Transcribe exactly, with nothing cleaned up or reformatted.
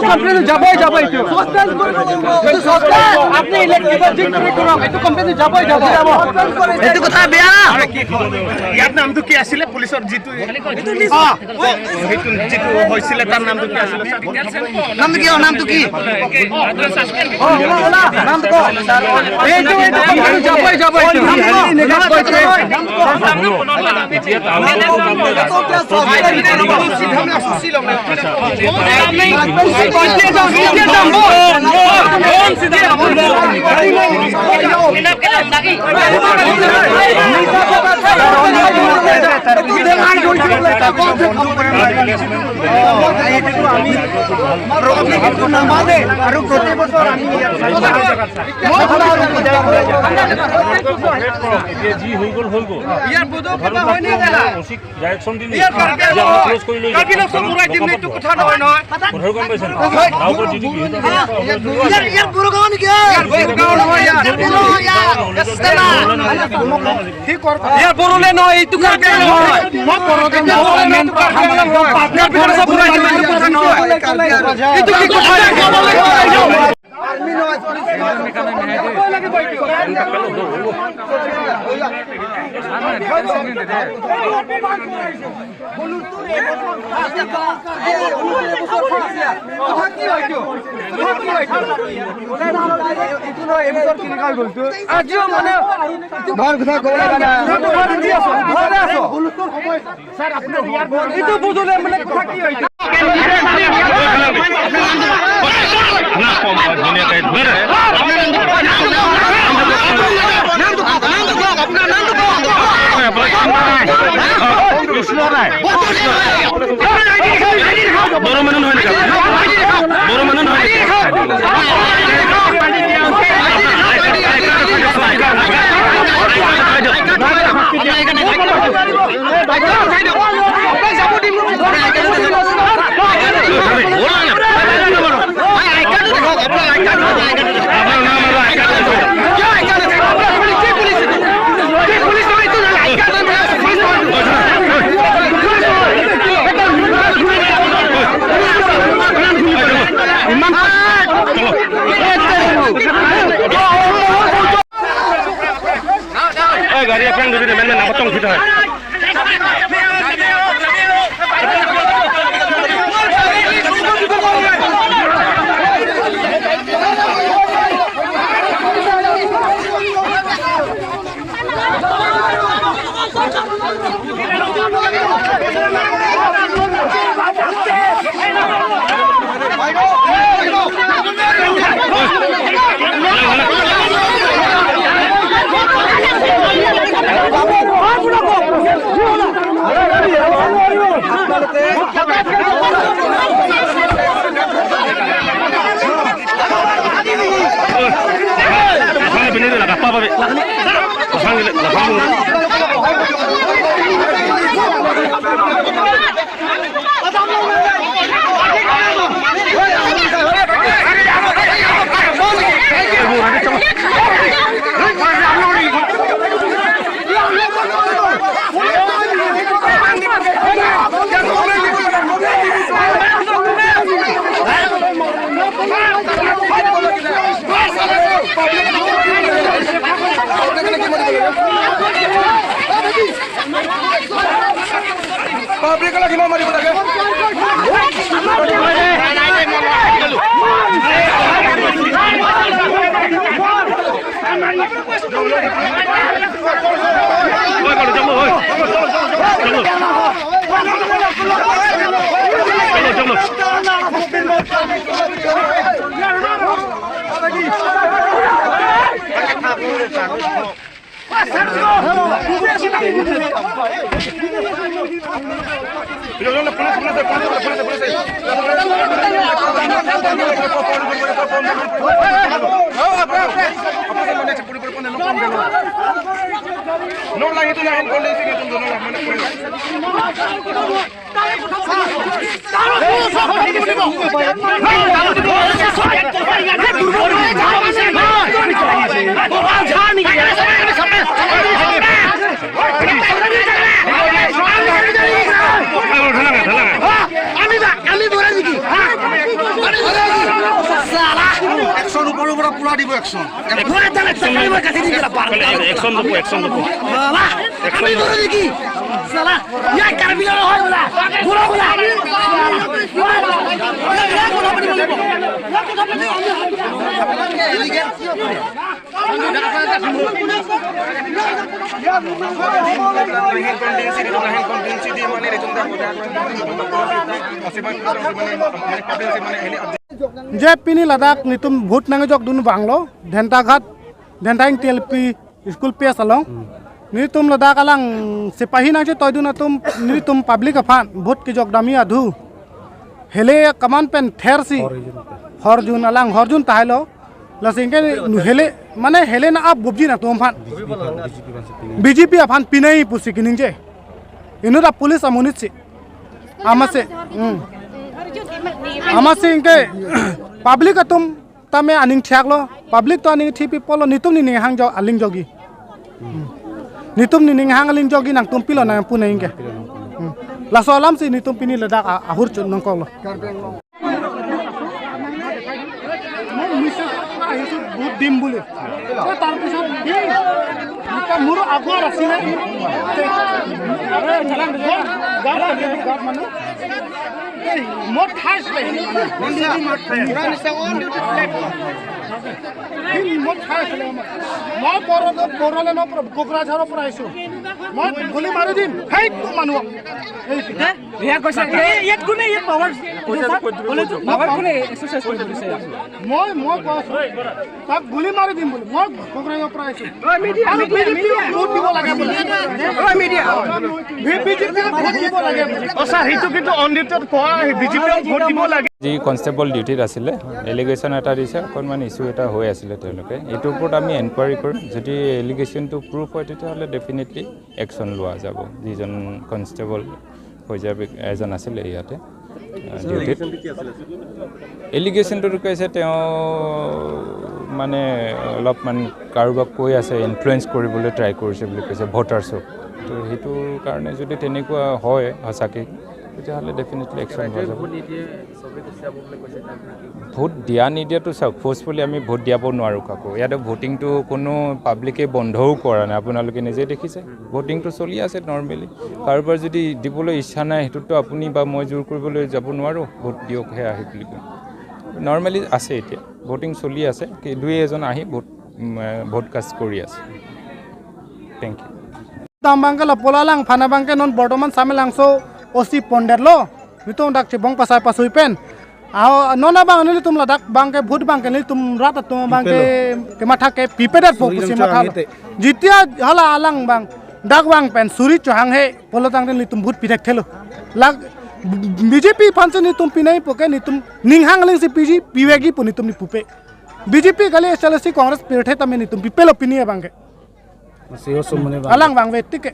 কমপ্লেইন যাবই, যাবই এইটো। ছাছপেণ্ড কৰি দিব লাগিব। এইটো ছাছপেণ্ড। আপুনি ইলেক্ট্ৰিকৰ যি কৰি কৰক, এইটো কমপ্লেইন যাবই, যাবই। এইটো কথা বেয়া। ইয়াত নামটো কি আছিলে পুলিচৰ যিটো? অ, সেইটো যিটো হৈছিলে তাৰ নামটো কি আছিলে? নামটো কি? অ, নামটো কি? অ, ওলা, ওলা। নামটো ক? এইটো, এইটো কমপ্লেইন যাবই, যাবই, এইটো। নামটো ক? নামটো ক? আৰু প্ৰতি বছৰ আমি ইয়াত এতিয়া যি হৈ গ'ল, হৈ গ'ল। ইয়াৰ বুধ কিবা হয়নে দাদা? ডাইৰেকশ্যন দিম। ইয়াৰ কাৰ্বি যে আমি ক্ল'জ কৰি লৈ যাম। কাৰ্বি লগ চব উৰাই দিম, এইটো কথা নহয়, নহয়। কথাটো গম পাইছে নে? গাঁও ঘৰ যিটো বিহিত ইয়াৰ, ইয়াৰ বড়ো গাঁও নেকি? ইয়াৰ বড়ো গাঁও নহয়, ইয়াৰ। কাৰ্বি নহয়, ইয়াৰ। ইয়াৰ বড়োলে নহয়, এইটো কাৰ্বি নহয়। মই বড়ো গাঁও নহয়, এইটো কাৰ্বি নহয়। ইয়াৰ বড়ো চব উৰাই দিম, এইটো কথা নহয়। এইটো কি কথা? আজিও মানে ঘৰ কথা ক'ব লগা নাই। ঘৰতে আছো, ঘৰতে আছো। ছাৰ, আপোনাৰ ইয়াৰ এইটো বুজলে মানে কথা কি হৈছে? বড়ো মানুহ নহয় নেকি? বড়ো মানুহ নহয় নেকি? ইমান এই গাড়ী এখন যদি নেমেন নেমেন নাপাতং উঠি থাকে। Public la kiman mari boleh ke? Action. Action lobo, action lobo. Salah, আমি বড় দেখি। সালা, ইয়া কাৰ্বি আংলং হয় বোলা। বুঢ়া বোলা। Je pini ladak netum vote nangjokdun vanglo, Dhentaghat, Dhenta Ingti L P school P S along. Netum ladak alang sepahi nangchetoidun atum, netum public aphan vote kejokdamji adhu. Hele kaman pen thersi. Horjun alang horjun tahai lo. Lasi anke nu hele, mane hele na ap bupji nangtumphan. B J P aphan pinai pusi keningje. Inut a police amonit si. Amatsi. Hmm. Amatsi anke public atum tame aning thiaklo, public atum aning thipipolo, netum nening hang jo aling jokji. Hmm. Netum nening hang aling jokji nangtum pilo nangpu nang anke. Hmm. Laso alamsi netum pini ladak a-, ahur chun nangkoklo. মই মিছেছ পৰা আহিছো ভোট দিম বুলি। মই তাৰ পিছত দিম। এতিয়া মোৰ আগৰ আছিলে। এই, গাঁৱত, গাঁৱত মানুহ। এই, মই খাইছিলে। মই খাইছিলে। মই বড়ো-, বড়োলেণ্ডৰ পৰা, কোকৰাঝাৰৰ পৰা আহিছো। মই গুলী মাৰি দিম। সেইটো মানুহক। এই, হে? ইয়াক কৈছে, এই, ইয়াত কোনে ইয়াত পাৱাৰ, পাৱাৰ কোনে এক্সাৰচাইজ কৰিব দিছে ইয়াত? মই, মই কৈ আছো, তাক গুলী মাৰি দিম বুলি। মই কোকৰাঝাৰৰ পৰা আহিছো। আৰু মিডিয়া, মিডিয়া, বিজেপিয়ে মিডিয়া। ভোট দিব লাগে বোলে। অ, মিডিয়া। বি-, বিজেপিয়ে ভোট দিব লাগে বোলে। অ, ছাৰ, সেইটো কিন্তু অন ডিউটিত কোৱা, বিজেপিয়ে ভোট দিব লাগে। যি কনষ্টেবল ডিউটিত আছিলে, এলিগেশ্যন এটা দিছে, অকণমান ইছ্যু এটা হৈ আছিলে তেওঁলোকে। এইটোৰ ওপৰত আমি এনকুৱাৰী কৰিম। যদি এলিগেশ্যনটো প্ৰুফ হয়, তেতিয়াহ'লে ডেফিনেটলি একশ্যন লোৱা যাব। যিজন কনষ্টেবল হৈ যাব, এজন আছিলে ইয়াতে, আহ, ডিউটিত। এলিগেশ্যনটো কৈছে তেওঁ মানে অলপমান কাৰোবাক কৈ আছে, ইনফ্লুৱেঞ্চ কৰিবলৈ ট্ৰাই কৰিছে বুলি কৈছে ভোটাৰ্ছক। তো সেইটো কাৰণে যদি তেনেকুৱা হয় সঁচাকৈ, তেতিয়াহ'লে ডেফিনেটলি একশ্যন লোৱা যাব। ভোট দিয়া নিদিয়াটো চাওক, ফ'ৰ্চফুলি আমি ভোট দিয়াব নোৱাৰোঁ কাকো। ইয়াতে ভোটিংটো কোনো পাব্লিকে বন্ধও কৰা নাই, আপোনালোকে নিজে দেখিছে। ভোটিংটো চলি আছে নৰ্মেলি। কাৰোবাৰ যদি দিবলৈ ইচ্ছা নাই, সেইটোতো আপুনি বা মই জোৰ কৰিবলৈ যাব নোৱাৰোঁ, ভোট দিয়ক সেয়া আহি বুলি কৈ। নৰ্মেলি আছে এতিয়া, ভোটিং চলি আছে, কি দুই এজন আহি ভোট, উম, ভোট কাষ্ট কৰি আছে। Thank you. Dam abangke lapulo alang aphan abangke non bortoman Samelangso O C pondetlo. Netum dak chibong pasai pasui pen. Aho non abang nelitum ladak abangke vote abangke nelitum rat atum abangke kematha ke pipedet po pusi matha lo. Jitia hala alang abang dak abang pen suri chohanghe pulo tangte nelitum vote pidek thelo. Lak B J P aphansi netum pinai po ke netum ninghang alingsi piji piwegi po netum nepupe. B J P kali S L C Congress pirthe tame netum pipelo pini abangke. Masih usum mene bang. Alang abang ve tik ke.